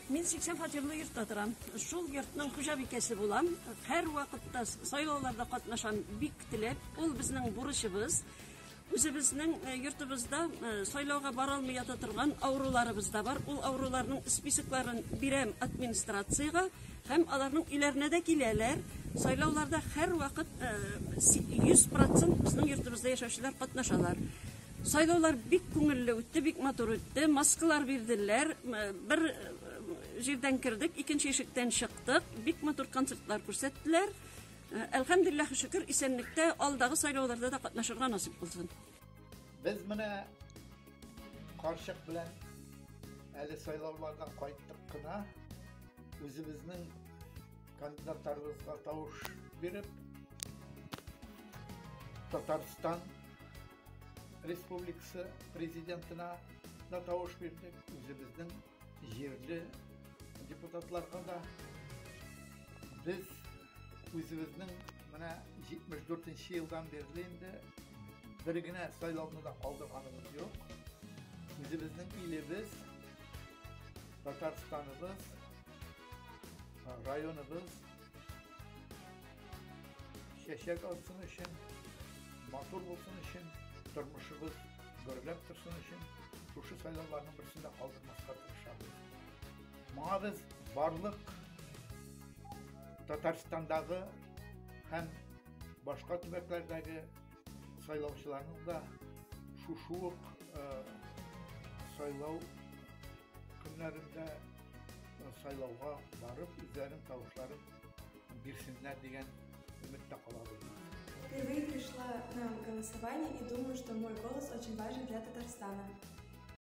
Мин 80 фатирлы йортта торам. Шул йортның хуҗабикәсе булам. Һәр вакытта сайлауларда катнашам бик теләп. Ул безнең бурычыбыз. Үзебезнең йортыбызда сайлауга бара алмый ята торган авыруларыбыз да бар. Ул авыруларның списокларын бирәм администрациягә һәм аларның өйләренә дә киләләр. Сайлауларда һәрвакыт 100% безнең йортыбызда яшәүчеләр катнашалар. Сайлаулар бик күңелле үтте, бик матур үтте. Маскалар бирделәр. Бер җирдән кердек, икенче ишектән чыктык. Бик матур концертлар күрсәттеләр. Әлхәмдүлилләһ, шөкер, исәнлектә алдагы сайлауларда да катнашырга насыйп булсын. Без менә карчык белән әле сайлаулардан кайттык кына. Үзебезнең кандидатларыбызга тавыш биреп, Татарстан Республикасы президентына да тавыш бирдек, үзебезнең җирле депутатларга да. Без үзебезнең менә 74 елдан бирле инде бер генә сайлауны да калдырганыбыз юк. Үзебезнең илебез, Татарстаныбыз, районыбыз чәчәк атсын өчен, матур булсын өчен, тормышыбыз гөрләп торсын өчен шушы сайлауларның берсен дә калдырмаска тырышабыз. Моңа без барлык Татарстандагы һәм башка төбәкләрдәге сайлаучыларның да шушы ук сайлау көннәрендә сайлауга барып үзләренең тавышларын бирсеннәр дигән өметтә калабыз. Впервые пришла на голосование и думаю, что мой голос очень важен для Татарстана.